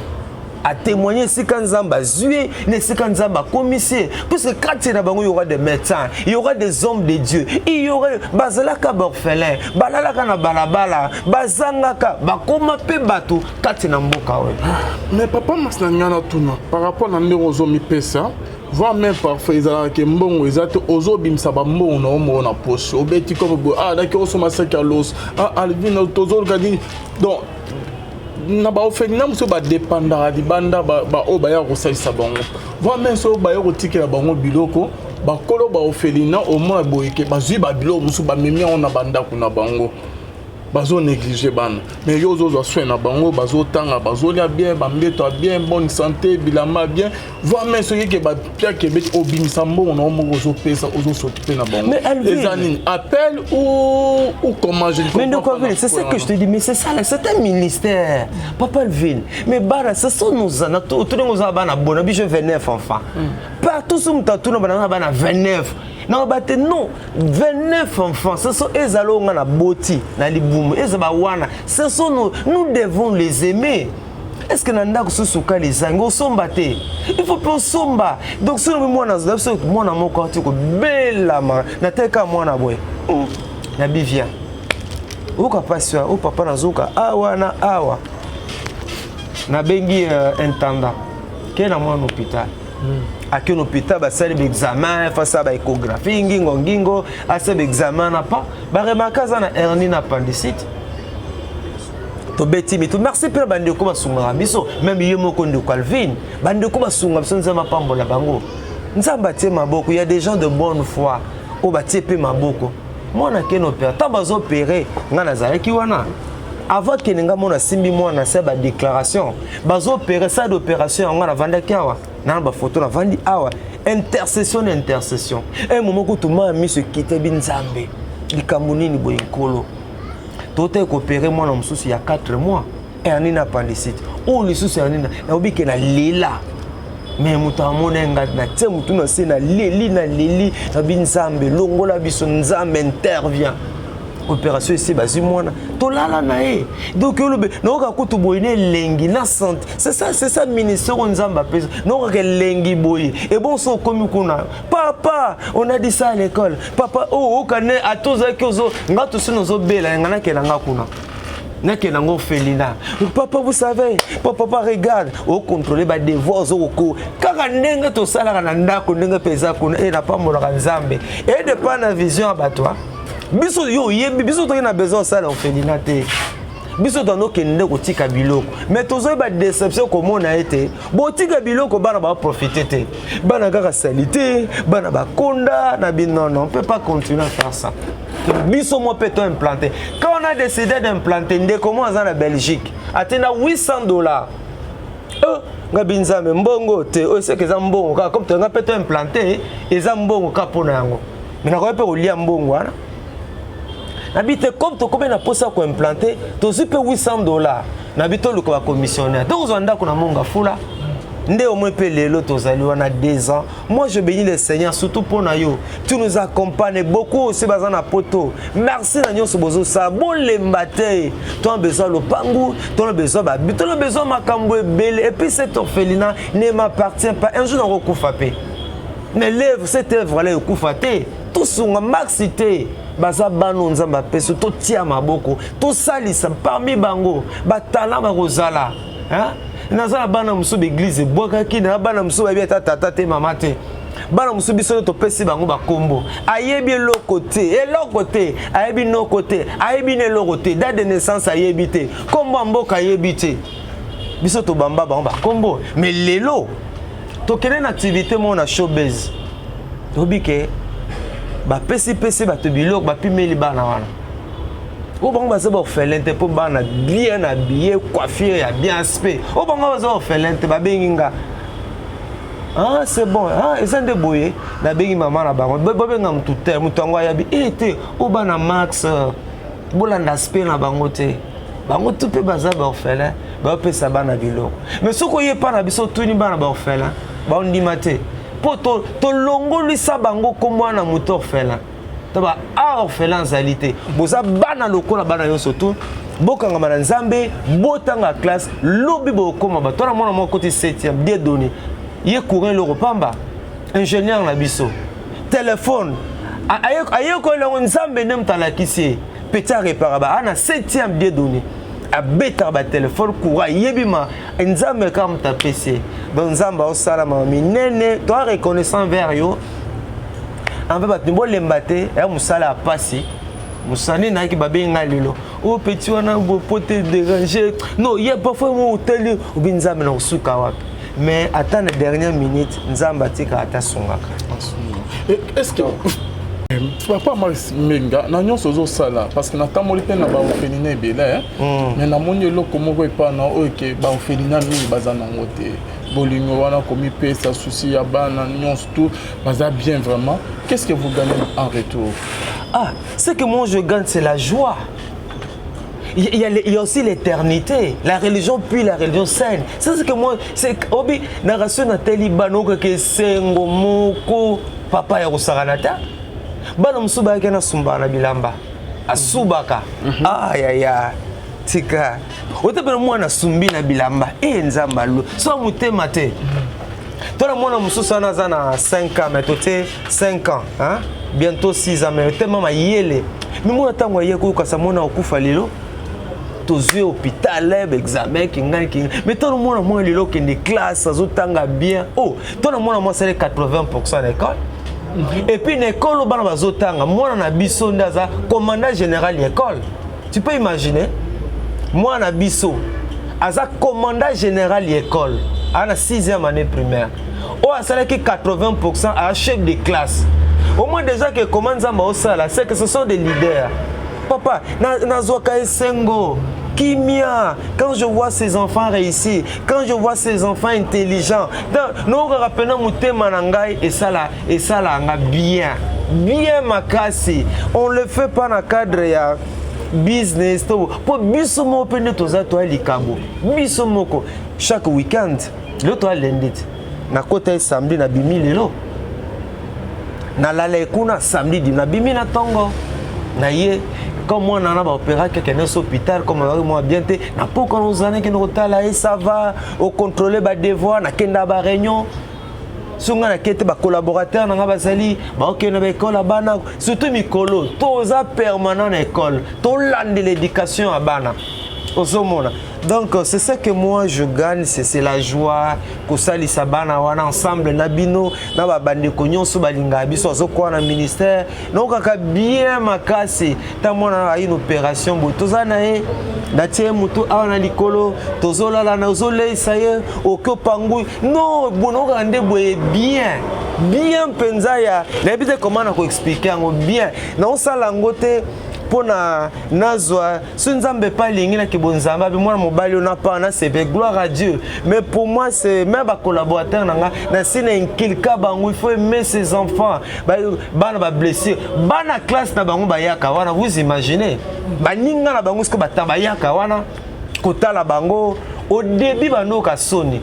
a témoigné esika Nzambe azwi ye na esika Nzambe akomisi ye, puisque kati na bango il y aura des médecins, il y aura des hommes de Dieu, il y aura. Bazalaka baorphelin, balalaka na balabala, bazangaka, bakoma mpe bato kati na mboka oyo. Mais papa Mas, na ngai natuna par rapport na ndenge ozomipesa, voire même parfois ezalaka mbongo eza te, ozobimisa bambongo na yo moko na poche, obeti comme boye: "Ah, naki osomba saki ya loso." Ah, Alvin, tozoluka nini? Donc na baorphelinat mosusu badépendaka libanda, baoyo baya kosalisa bango, voire même soki baya kotikela bango biloko, bakolo baorphelinat omona boyeke bazwi babiloko mosusu, bamemi yango na bandako na bango, bazonéglige bana. Mais yo ozozwa soin na bango, bazotanga, bazolia bien, bambeto ya bien, bonne santé, bilamba ya bien, voire même soki ke bapiaka ebeti, obimisa mbongo na yo moko, ozopesa, ozos'occuper na bango. Eza nini, appel ou comment? Je ne Mais comprends pas. Alvin, c'est ce que je te dis, mais c'est ça là, c'est un ministère, papa Alvin. Mais bana, ce sont nos tout le monde bana bona biso 29 enfants partout. So moto atuna bana, bana 29 na bate, non, 29 enfants, ce sont ezala oyo nga na boti na libumu, eza bawana, ce sont nos, nous devons les aimer. Est ce que na ndako susu okala ezangi, osomba te? Il faut mpe osomba. Donc soki lobi mwana azala biso, mwana moko ati kobelama, nateka mwana boye na bivia, oyoka mpasi o papa, nazoka awa na awa, nabengi intendant ke na mwana hôpital. Ake na hôpital, basali baexamen, fasala baéchographie, ngingo ngingo, asali baexamen na pa, baremarquer aza na hernie na appendicite. Tobeti mito. Merci mpe na bandeko basungaka biso, même ye moko ndeko Alvin, bandeko basunga biso, Nzambe apambola bango, Nzambe atie maboko. Ya des gens de bonne foi oyo batie mpe maboko. Mwana akende opérer, ntango bazoopérer, ngai nazalaki wana. Avant kende, nga mona asimbi mwana se badéclaration, bazoopérer, salle d'opération yango navandaki awa nana bafoto, navandi awa, intercession na intercession. Un moment kutu ma miso ekitebi: Nzambe, likambo nini boye? Nkolo, totaki koopérer mwana mosusu ya 4 mois, hernie na appendicite. Oyo lisusu hernie, nayobi ke nalela, mais moto amona nga natie motu na se, naleli, naleli, nabi: "Nzambe, longola biso." Nzambe intervient, opération esi, bazwi mwana, tolala na ye. Donc olobe nayoka kutu boye na elengi na santé. C'est ça, c'est ça ministère oyo Nzambe apesa. Nayokaka elengi boye. Ebon so okomi kuna: "Papa, on a dit ça à l'école, papa." Oyo oyoka ne ata ozalaki ozo nga tosi nozobela nga, nakenda nga kuna, nakende yango orphelinat: "Papa, vous savez, papa, papa, regarde." Ocontrôle badevoir, ozokoko kaka ndenge tosalaka na ndako, ndenge mpe eza kuna. E napambolaka Nzambe edepa na vision ya bato. Biso yo oyebi, biso toki na besoin osala orphelinat te. Biso tandokende nde kotika biloko, mais tozoyeba déception komona ete botika biloko, bana baprofite te, bana kaka sali te, bana bakonda na bino. Non, on peut pas continuer à faire ça. Biso mo mpe toimplanter. Quand on a décidé d'implanter, ndeko mo aza na Belgique, atinda 800 $. Nga bi Nzambe, mbongo te oyo seke eza mbongo kaka comme tonga mpe toimplanter, eza mbongo kaka mpo na yango. Mais nakoki mpe kolia mbongo wana, nabi te. Comme tokomi na mposa ya koimplanter, tozwi mpe 800 $, nabi toluka bacommissionnaire, tokozwa ndako na Monga Fula. Nde au moins mpe lelo tozali wana 2 ans. Moi, je bénis le Seigneur, surtout mpo na yo. Tu nous accompagnes beaucoup aussi. Baza na poto, merci na nyonso bozosala. Bolemba te. Tona besoin lopangu, tona besoin babi, tona besoin makambo ebele. Et puis cet orphelinat ne m'appartient pas. Un jour nakokufa mpe, mais l'œuvre, cette œuvre là ekufa te. Tosunga maxi te. Baza bana oyo Nzambe apesi. Totia maboko, tosalisa. Parmi bango batala bakozala. Naza na bana mosusu baeglise ebwakaki, na bana mosusu bayebi ata tata te, mama te. Bana mosusu, biso nde topesi bango bakombo. Ayebi eloko te, eloko te, ayebi noko te, ayebi na eloko te, date de naissance ayebi te, kombo ya mboka ayebi te. Biso tobamba bango bakombo. Mais lelo tokende na activité moko na showbase, toyebi ke bapesipesi bato biloko, bapimeli bana wana oyo bango baza baorphelin te, mpo bana bien habillé, coiffure ya bien, aspect oyo bango baza orphelin te. Babengi nga: "Ah, c'est bon." Ah, eza nde boye. Nabengi mama na bango, bobenga motu te. Motu yango ayabi e te. Oyo bana Max, bolanda aspect na bango te. Bango tu mpe baza baorphelin. Baopesa bana biloko, mais soki oye epa na biso, otuni bana baorphelin, baondima te, mpo tolongolisa bango kombo wana moto orphelin to ba a orphelin azali te. Boza bana lokola bana nyonso tu. Bokangama na Nzambe, botanga classe, lobi bokóma bato. Wana mwana moko koti 7e, Dieu donné ye courant, eloko pamba, ingénieur na biso, telefone ayekoli yango. Nzambe nde moto alakisi ye. Petit arépara ba ana 7e, Dieu donné, abetaka batelefone, courant ayebi. Ma Nzambe kaka moto apesi ye. Donc Nzambe aosalama minene. Toa reconnaissant vers yo, envers bato. Bolemba te. Ya mosala ya pasi, mosala nde nayaki. Babengi ngai lelo oyo petit wana po te déranger. Non, ye parfois mo otali obi Nzambe na kosuka wapi. Mais ata na dernière minute, Nzambe atikaka, ata asungaka. Est ce que papa Max Menga, na nyonso ozosala, parce que natamboli mpe na baorphelinat ebele, mais namoni eloko moko epa na oyo ke baorphelinat mingi baza nango te: bolingo wana, komipesa, souci ya bana nyonso tout baza bien. Vraiment, qu'est-ce que vous gagnez en retour? Ah, ce que moi je gagne, c'est la joie. Il y a aussi l'éternité, la religion puis la religion saine. C'est ce que moi, c'est obi narration nateli bana okaka esengo moko papa ya kosakana te. Bana mosusu bayaki na sumbaka na bilamba, asubaka. Ayaya, tika ote pene mwana asumbi na bilamba e Nzambe alo so motema te. To na mwana mosusu wana aza na 5 ans, mais tote 5 ans, hein? Bientôt 6 ans, mais otema mayele. Mi mwana ntango aye koyokasa mwana okufa lelo, tozwi hôpital, baexamen kingani kingai. Mais tona mwana mwana lelo okende classe, azotanga bien. Oh, tona mwana mwa asali 80 na école. Et puis na école oyo bana bazotanga, mwana na biso nde aza commandant général ya école. Tu peux imaginer, mwana na biso aza commandant général ya école, aza na 6e année primaire. Oyo asalaki 80, aza chef de classe. Au moins déjà que comment Nzambe aosala, c'est que ce sont des leaders. Papa, nazwaka esengo, kimia, quand je vois ces enfants réussir, quand je vois ces enfants intelligents. Nokaka mpena motema na ngai esala, esalanga bien, bien makasi. On le fait pas na cadre ya business to mpo biso moko mpe nde toza toya likambo biso moko. Chaque week-end, lelo toya lundi te, nakota ye samedi, nabimi lelo, nalala ekuna samedi di, nabimi na ntongo na ye. Comme mwana na baopéraki, akende so hôpital, comme azalaki mwa bien te, na pokwa nozala nakende kotala ye, ça va, ocontrôle badevoir. Nakenda baréunion. So ngai nake te, bacollaborateur na ngai bazali, baokende na baekole ya bana. Surtout mikolo toza permanent na école, tolandela éducation ya bana, ozomona. Donc c'est ça que moi je gagne, c'est la joie, kosalisa bana wana ensemble na bino na babandeko nyonso balingaka biso, azokoa na ministère. Nokaka bien makasi. Ntango mwana ayi na opération boye, toza na ye, natie ye motu awa na likolo, tozolala na ozoleisa ye, oki opangui non boye, nokaka nde boye bien, bien mpenza. Ya nayebi te comment na koexpliquer yango bien. Naosala yango te mpo na nazwa so Nzambe epa alingi nake bonzambe abe mwana mobali oyo napa nasepe, gloire à Dieu. Mais pour moi, c'est même bacollaborateur na nga, nasi na inculquer bango: il faut aimer ses enfants. Bana bablessure, bana classe na bango bayaka wana, vous imaginez, baninga na bango siko bata bayaka wana kotala bango. Au début bandoka soni.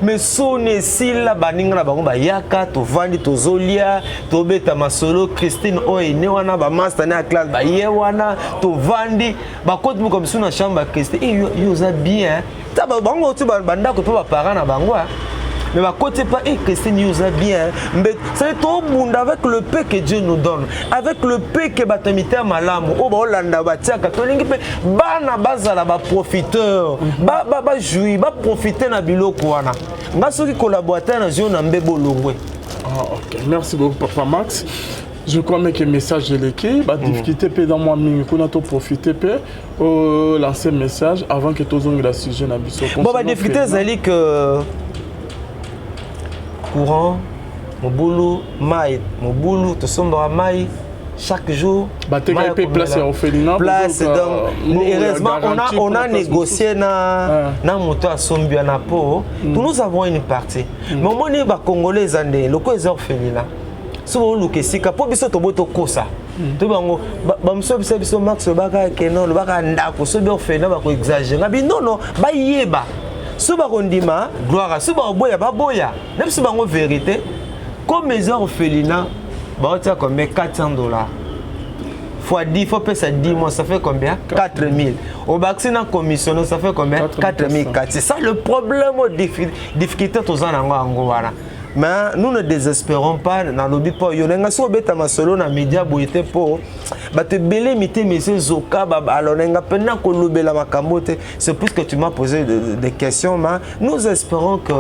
Mais soni esila, baninga na bango bayaka, tovandi, tozolia, tobeta masolo. Christine oyo ene wana, bamaster ne ya classe baye wana, tovandi, bakoti moko biso na chambre ya Christine. Eh, yo oza bien ta bango oti bandako mpe baparent na bango, mais bakoti pa e Christine, yo oza bien. Mbe c'est tobunda avec le peu que Dieu nous donne, avec le peu que bato ya mitema malamu oyo baolanda batiaka. Tolingi mpe bana bazala baprofiteur, bajouir, baprofite na biloko wana. Nga soki collaborateur na zio na mbe bolongwe. Ah, ok, merci beaucoup, papa Max. Je crois même que message eleki. Badifficulté mpe dans mwa mingi kuna, toprofite mpe lancer message avant que tozongela sujet na biso. Bon, badifficulté ezali que courant mobulu, mai mobulu, tosombaka mai chaque jour. Batekaki mpe place ya orphelinat. Place, donc heureusement on a négocié na moto asombi wana po nous avons une partie. Mais omoni, bacongolais eza nde loko eza orphelinat, so boluka esika mpo biso tobo tokosa to bango. Bamosusu biso biso Max lobaka keno, lobaka ndako soki orphelinat bakoexagere. Ngabi nono, bayeba so bakondima gloire, so bakoboya baboya na biso bango vérité. Comme eza orphelinat, baotia combien? 400 $ fois 10, faut pesa 10 mois, ça fait combien? 4000. Obakisi na commissionnaire, ça fait combien? 4400. C'est ça le problème, difficulté toza nango yango wana. Mais nous ne désespérons pas. Nalobi mpo yo ndenge soki obeta masolo na média boye te, mpo bato ebele mitema esi ezoka. Alors nga mpena kolobela makambo te, c'est puisque tu m'as posé des questions. Mais nous espérons que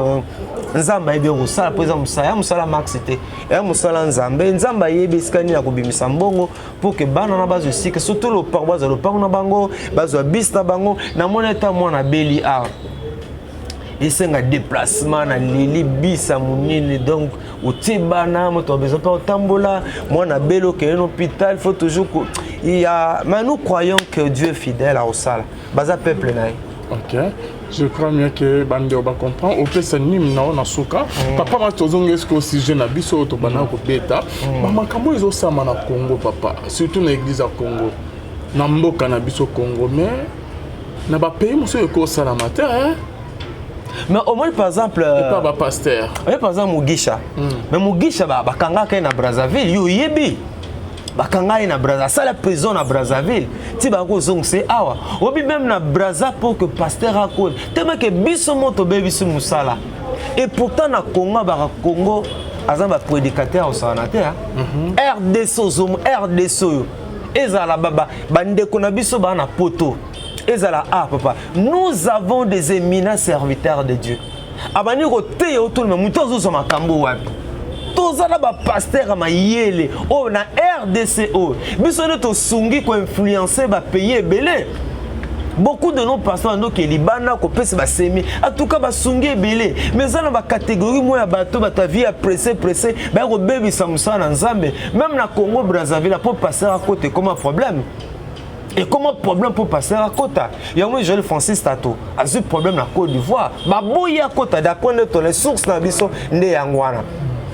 Nzambe ayebi kosala, mpo eza mosala ya mosala Max te, eya mosala Nzambe. Nzambe ayebi esika nini ya kobimisa mbongo pour que bana na bazwa esika, surtout lopango, bazwa lopango na bango, bazwa bus na bango. Namoni ata mwana abeli awa, esenga déplacement na leli bisa monene, donc otie bana, moto besoin mpe otambola, mwana abeli, okende na hôpital, faut toujours il y a. Mais nous croyons que Dieu est fidèle, akosala, baza peuple na ye. Ok, je crois mieux que bandeko bacomprend. Opesa nini na na suka, papa Max? Tozonga eske sujet na biso oyo tobandaka kobeta, bamakambo ezosama na Congo, papa, surtout na église ya Congo, na mboka na biso Congo. Mais na bapays mosusu ekosalama te. Mais omoni par exemple epa bapasteur. Oye par exemple Mugisha. Mais Mugisha, bakangaka ye na Brazzaville, yo oyebi, bakanga ye na Braza, asala prison na Brazzaville ti bakozongisa ye awa. Oyebi, même na Braza, pour que pasteur akota tellement que biso mo tobebisi mosala. Et pourtant na Congo, baka Congo aza baprédicateur osala na te. RDC, ozomo RDC oyo ezala bandeko na biso baa na poto, ezala a papa, nous avons des éminents serviteurs de Dieu. Abandi koteya otolema, moto azozwa makambo wapi? Toza na bapasteur ya mayele oyo na RDC oyo biso nde tosungi koinfluence bapays ebele. Beaucoup de nos pasteurs bandoki libanda kopesa basemi, en tout cas basungi ebele. Mais eza na bacatégorie moko ya bato, bato ya vie ya pressé pressé, baya kobebisa mosala na Nzambe. Même na Congo Brazzaville, mpo pasteur akota ekoma problème, ekoma problème mpo pasteur akota yango. Joel Francis Tato azwi problème na Côte d'Ivoire, baboyi akota. D'après nde tole source na biso nde yango wana,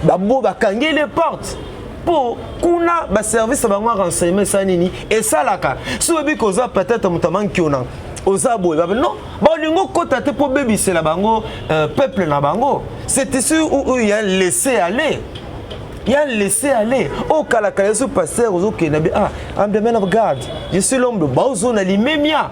babo bakangi les portes mpo kuna baservice na bango ya renseignement esala nini esalaka. So oyebi koza peut-être moto amankiona oza boye, babe non, baolingi okota te mpo bebisela bango peuple na bango. C'est ici où il y a laisser aller, il y a laisser aller oyo kalakala. Yesu pasteur ozokende bi ah, I'm the man of God, je suis l'homme de baozona limemia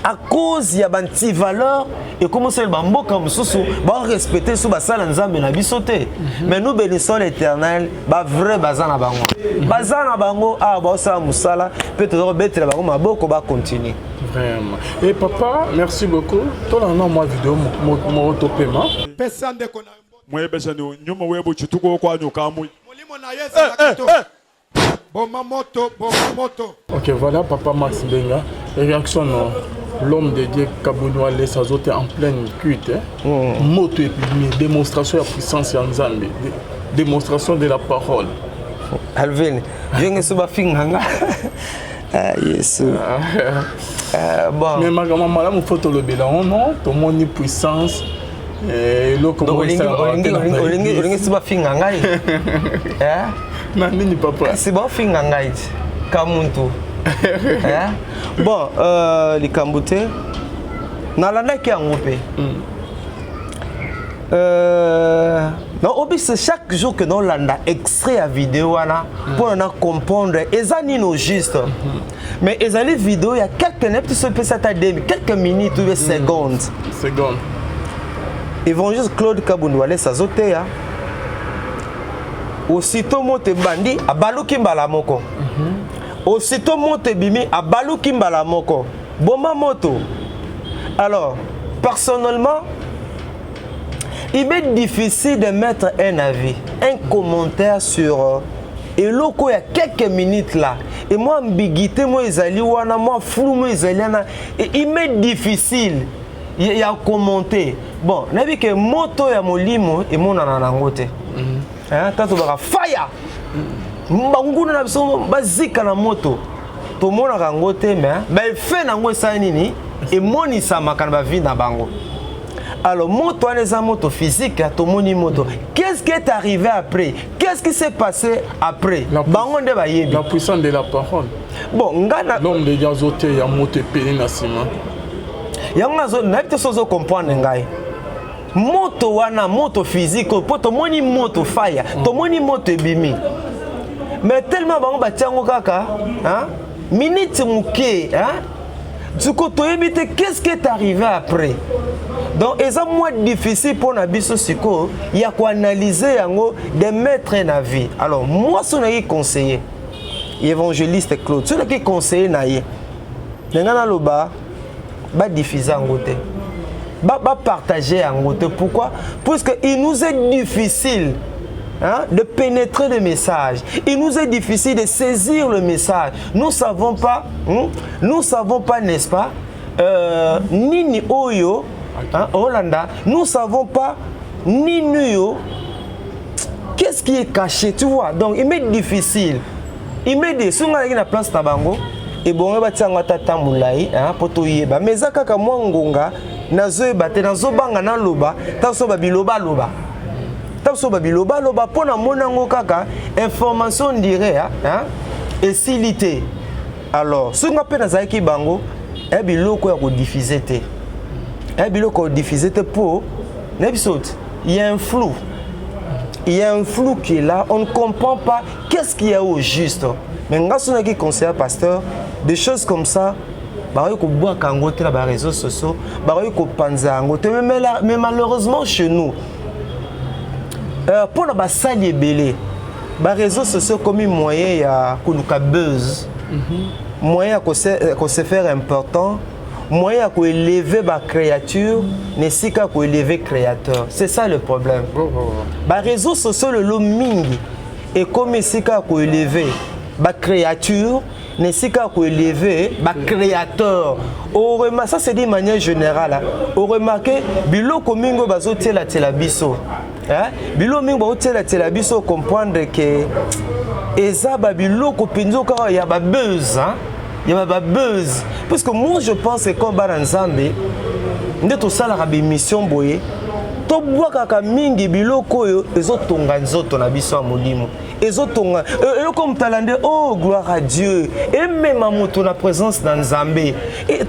à cause ya bantivaleur. Ekomosalela bamboka mosusu barespecte so basala Nzambe na biso te. Mais nous bénissons l'Éternel, bavrai baza na bango, baza na bango awa, baosala mosala mpe toza kobetela bango maboko, bacontinue. Vraiment. Et papa, merci beaucoup. Tolanda mwa video moko topema. Pesa ndeko na Mwebesa ni nyuma webu chituko kwanyu kamwi. Molimo na ye ezalaka to boma moto, boma moto. Ok, voilà, papa Max Benga. Réaction, non. L'homme de Dieu Kabounoua laisse azote en pleine cuite. Hein? Moto epimi, démonstration de puissance ya Nzambe. Démonstration de la parole. Alvin yenge so bafinga nga. Ah, Yesu. Ah, bon. Mais makambo malamu faut tolobela ngo non, tomoni puissance eloko Donc moko esalamaka te na olingi église. Olingi so bafinga ngai. Eh? Na nini, papa? Kasi baofinga ngai ti kamuntu. Eh? Bon, likambo te, nalandaki yango mpe. Non, obise chaque jour que nolanda extrait ya video wana mpona na comprendre eza nini au juste. Mais ezali video ya quelques, nayebi te soki epesi ata demi, quelques minutes ou bien secondes. Seconde. Évangéliste Claude Kabundu Walesa azoteya, aussitôt moto ebandi, abaluki mbala moko. Aussitôt moto ebimi, abaluki mbala moko, boma moto. Alors personnellement, il m'est difficile de mettre un avis, un commentaire sur eloko ya quelques minutes là, et moi ambiguïté mo ezali wana, moi flou mo ezali wana, et il m'est difficile ya commenter. Bon, nayebi ke moto ya molimo emonana nango te. Hein, tango tobaka faya, banguna na biso bazika na moto, tomonaka yango te, mais baeffet nango esali nini? Emonisamaka na bavie na bango. Alors moto wana eza moto physique, tomoni moto. Qu'est-ce qui est arrivé après? Qu'est-ce qui s'est passé après? Bango nde bayebi. La puissance de la parole. Bon, nga na L'homme de Dieu azoteya, moto epeli na nsima. Yango nayebi te so ozocomprendre ngai. Moto wana, moto physique oyo, mpo tomoni moto faya, tomoni moto ebimi, mais tellement bango batia yango kaka, hein? Minute moke, hein? Du coup toyebi te qu'est-ce qui est arrivé après. Donc eza mwa difficile mpo na biso sikoyo ya koanalyse yango, de mettre un avis. Alors moi, so nayaki conseiller évangéliste Claude, so nayaki conseiller na ye, ndenge naloba, badiffuse yango te, bapartage yango te. Pourquoi? Puisque il nous est difficile, hein, de pénétrer le message. Il nous est difficile de saisir le message. Nous savons pas, hein, nous savons pas, n'est-ce pas, nini oyo, hein, Hollanda, nous savons pas nini oyo, qu'est-ce qui est caché, tu vois. Donc il m'est difficile. Il m'est dit, si on a na place na bango, ebongo batia yango ata ta molai mpo toyeba, mais eza kaka mwa ngonga, nazoyeba te, nazobanga naloba ntango so babilobaloba, ntango so babilobaloba, mpo namoni yango kaka information dire, hein, esili te. Alors soki nga mpe nazalaki bango, eya biloko ya kodiffuser te, eya biloko ya kodiffuser te, mpo nayebi so te, il y a un flou, il y a un flou qui est là, on ne comprend pas qu'est-ce qu'il y a au juste. Mais nga so naki conseiller pasteur, des choses comme ça, bakoki kobwaka yango te na baréseaux sociaux, bakoki kopanza yango te. Mais malheureusement chez nous, mpo na basali ebele, baréseaux sociaux komi moyen ya koluka buzz, moyen ya kose faire important, moyen ya koélever bacréature na esika ya koélever créateur. C'est ça le problème. Baréseaux sociaux lelo mingi ekomi esika ya koélever bacréature na esika ya koélever bacréateur. Orema, ça c'est d'une manière générale. Oremarquer biloko mingi oyo bazotielatiela biso, hein? Biloko mingi bazotielatiela biso, comprendre ke eza babiloko mpenza kaka ya babuzz, hein? Ya babuzz, parce que moi je pense que comme bana Nzambe nde tosalaka bémission boye, tobwakaka mingi biloko oyo ezotonga nzoto na biso ya molimo, ezotonga eloko moto alande, oh gloire à Dieu, emema moto na présence na Nzambe.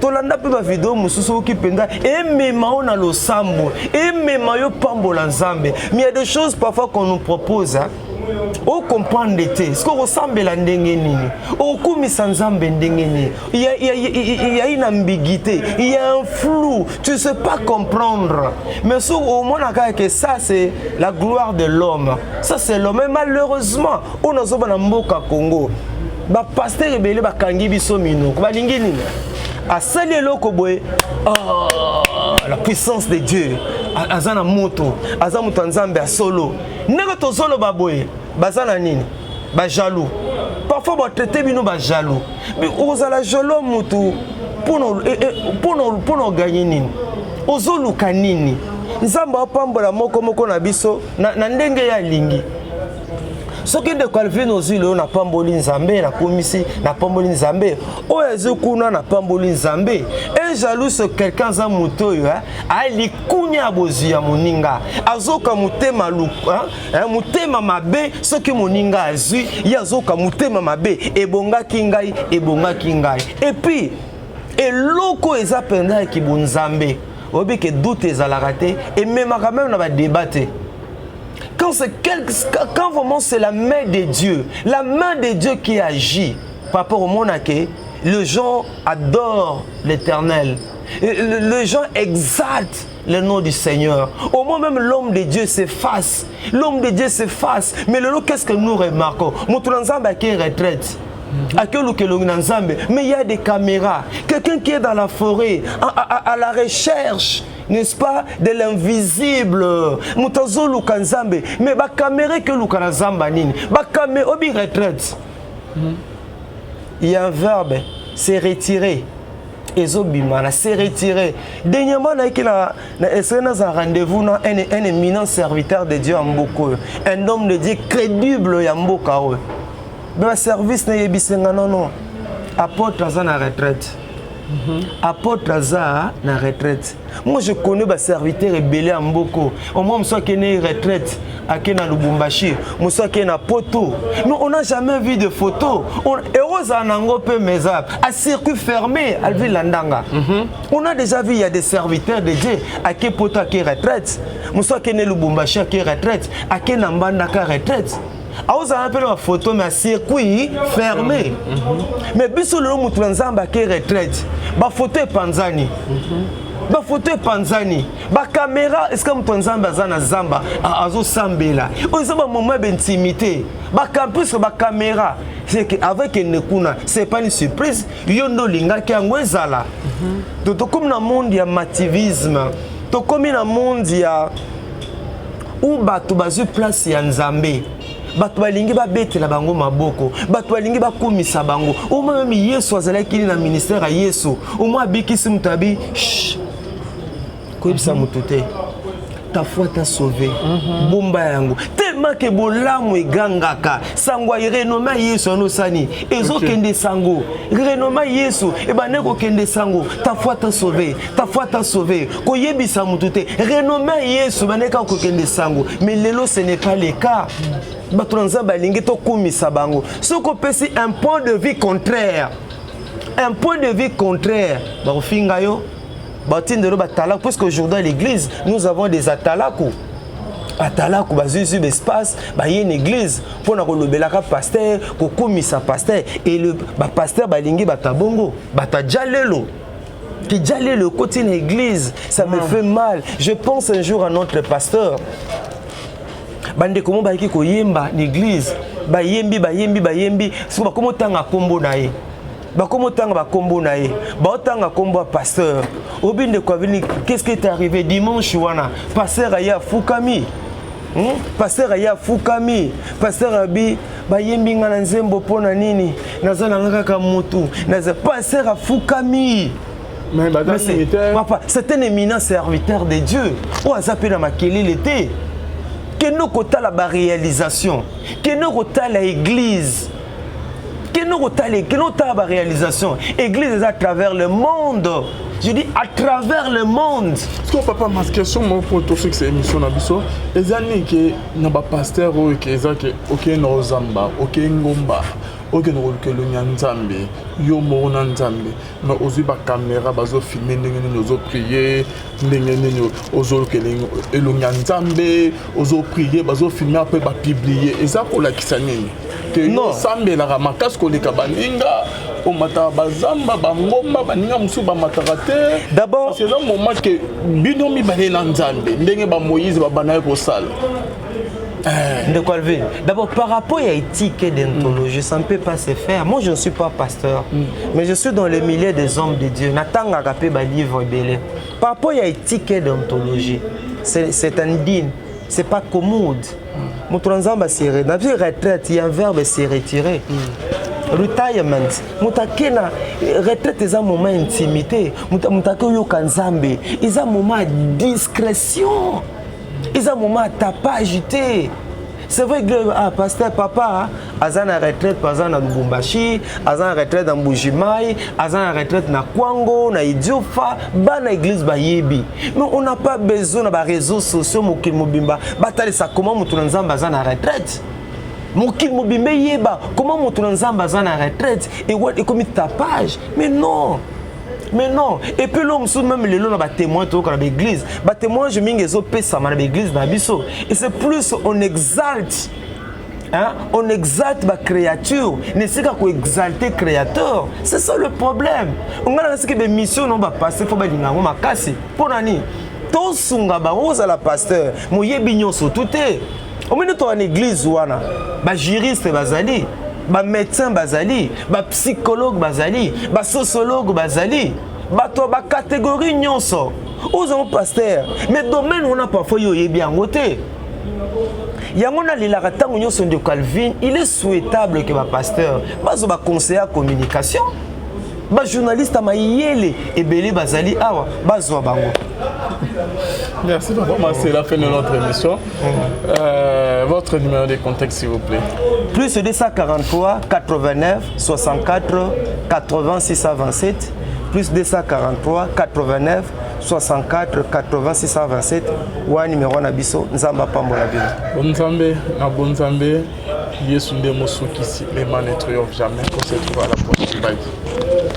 Tolanda mpe bavideo mosusu oki mpenza emema yo na losambo, emema yo pambola Nzambe. Mais il y a des choses parfois qu'on nous propose, hein? Ocomprendre te soki okosambela ndenge nini, okumisa Nzambe ndenge nini. Il y a une ambiguïté, il y a un flou, tu ne sais pas comprendre. Mais soki omonaka que ça c'est la gloire de l'homme, ça c'est l'homme. Mais malheureusement, oyo nazoba na mboka Congo, bapasteur ebele bakangi biso minoko. Balingi nini? Asali eloko boye, oh, la puissance de Dieu, aza na moto, aza moto ya Nzambe ya solo. Ndenge tozoloba boye, baza na nini? Bajaloux. Parfois batraite bino bajaloux. Ozala jaloux motu mpona oganye nini? Ozoluka nini? Nzambe apambola moko moko na biso na ndenge ye alingi. Soki ndeko Alvin ozwi lelo, napamboli Nzambe, nakomisi, napamboli Nzambe. Oyo azwi kuna, napamboli Nzambe. Un jaloux, c'est quelqu'un, aza moto oyo alikunya ya bozwi ya moninga, azoka motema, motema mabe. Soki moninga azwi, ye azoka motema mabe: ebongaki ngai, ebongaki ngai. Et puis eloko eza mpenza ya kibonzambe. Oyebi ke doute ezalaka te, ememaka même na badébat te. Quand c'est quelque, quand vraiment c'est la main de Dieu, la main de Dieu qui agit par rapport au monde, les gens adorent l'Éternel. Les gens exaltent le nom du Seigneur. Au moins même l'homme de Dieu s'efface. L'homme de Dieu s'efface. Mais le qu'est-ce que nous remarquons? Moto na Nzambe ake retraite. Akoluka elongi na Nzambe. Mais il y a des caméras. Quelqu'un qui est dans la forêt, à la recherche, n'est-ce pas, de l'invisible. Moto azoluka Nzambe. Mais ba caméra ekoluka na Nzambe nini? Ba caméra obi retraite. Il y a un verbe, c'est retirer. Ezobima na se retirer. Dernièrement, nayaki na esenge naza rendez-vous na un éminent serviteur de Dieu ya mboka oyo, un homme de Dieu crédible ya mboka oyo. Me baservice nayebisenga nono, apôtre aza na retraite, apôtre aza na retraite. Moi, je connais baserviteur ebele ya mboka. Omoi mosu akende retraite, ake na Lubumbashi, mosu ake na Poto, mais on n'a jamais vu de photo. Ekozala nango mpe meza à circuit fermé. Alvi landanga, on a déjà vu, il y a des serviteurs de Dieu ake Poto, ake retraite, mosu akende Lubumbashi, ake retraite, ake na Mbandaka retraite, aozala mpe na bafoto, mais à circuit fermé. Mais biso lelo, motu na Nzambe ake retraite, bafoto epanzani, bafoto epanzani, bacaméra. Esika moto ya Nzambe aza na zamba, azosambela, oyo eza bamoment ya baintimité, bacampus, bacaméra, c'est que avec ende kuna, c'est pas une surprise. Yo nde olingaki yango ezala. Donc tokomi na monde ya mativisme, tokomi na monde ya u bato bazwi place ya Nzambe. Bato balingi babetela bango maboko, bato balingi bakumisa bango. Omoi même Yesu azalaki na ministère ya Yesu, omoi abikisi moto, abi koyebisa moto te, ta foi t'a sauvé, bomba yango. Tellement ke bolamu egangaka, sango ya renommée ya Yesu wana osani ezokende, sango renommée ya Yesu ebande kokende, sango ta foi t'a sauvé, ta foi t'a sauvé, koyebisa motu te, renommée ya Yesu ebande kaka kokende sango. Mais lelo, ce n'est pas le cas. Bato na Nzambe balingi tokumisa bango. Soki opesi un point de vue contraire, un point de vue contraire, bakofinga yo, batindelo batalaku, puisque aujourd'hui à l'église nous avons des atalaku. Atalaku bazwi baespace, baye na église mpona kolobelaka pasteur, kokumisa pasteur. Et le bapasteur balingi bato ya bongo, bato aja lelo kija lelo ekoti na église. Ça me fait mal. Je pense un jour à notre pasteur, bandeko mo bayaki koyemba na église, bayembi, bayembi, bayembi, soki bakomi otanga nkombo na ye, bakomi otanga bakombo na ye, baotanga nkombo ya pasteur. Obi ndeko abini, qu'est-ce qui est arrivé dimanche wana? Pasteur aye afukami, Pasteur aye afukami, pasteur abi bayembi nga na nzembo mpo na nini? Naza nanga kaka motu naza. Pasteur afukami. Mais baza Mais militaire. Papa, c'est un éminent serviteur de Dieu oyo aza mpe na makelele te. Kende kotala baréalisation, kende kotala église, kende kotala, kende kotala baréalisation. Église eza à travers le monde, je dis à travers le monde. Parce que papa, ma question moko mpo tofixe émission na biso eza nini? Ke na bapasteur oyo ke eza ke okende na ozamba, okei ngomba, okende koluka elongi ya Nzambe, yo moko na Nzambe, mais ozwi bacaméra, bazofilme ndenge nini ozoprier, ndenge nini ozoluka elongi ya Nzambe, ozoprier, bazofilme, ape bapublier, eza kolakisa nini? Ke yo Non. osambelaka makasi koleka baninga, omataka bazamba, bangomba, baninga mosusu bamataka te. D'abord- Parce que eza moment ke bino mibale na Nzambe, ndenge bamoïse babandaki kosala. Ndeko Alvin, d'abord par rapport à éthique et déontologie, ça ne peut pas se faire. Moi, je ne suis pas pasteur, mais je suis dans le milieu des hommes de Dieu. Natangaka pe ba livre ebele. Par rapport à éthique et déontologie, c'est indigne, c'est pas commode. Moto na Nzambe asere na vie retraite, il y a un verbe, se retirer. Retirement, moto ake na retraite, eza moment ya intimité. Moto ake oyoka Nzambe, eza moment ya discrétion, eza moment ya tapage te. C'est vrai que ah, pasteur papa aza na retraite, aza na Lubumbashi, aza na retraite na Mbujimai, aza na retraite na Kwango, na Idiofa, bana église bayebi. Mais on n'a pas besoin na baréseaux sociaux, mokili mobimba batalisa comment moto na Nzambe aza na retraite. Mokili mobimba eyeba comment moto na Nzambe aza na retraite, ekomi tapage. Mais non. Mais non. Et puis lo mosusu, même lelo na batémoin, toyoka na baéglise, batémoignage mingi ezopesama na baéglise na biso, et c'est plus on exalte, hein? On exalte ba créature na esika koexalte créateur. C'est ça le problème. Ngai nanga siki baémission no bapaster, fo balinga yango makasi. Mpo na nini tosunga bango? Ozala pasteur moyebi nyonso tu te. Omoni, toka na église wana, bajuriste bazali, bamédecin bazali, bapsychologue bazali, basociologue bazali, bato ya bacatégorie nyonso. Ozango pasteur, mais domaine wana parfois yo oyebi yango te. Yango nalelaka ntango nyonso, ndeko Alvin, il est souhaitable que bapasteur bazwa baconseiller ya communication, bajournaliste ya mayele ebele bazali awa, bazwa bango. Merci papa, c'est la fin de notre émission. Votre numéro de contact, s'il vous plaît. Plus 243 89 64 80 627, plus 243 89 64 80 627 wa numéro na biso. Nzambe apambola bino. Bonzambe na bonzambe, Yesu nde mosukisi, le mal ne triomphe jamais. On se retrouve à la prochaine. Bye.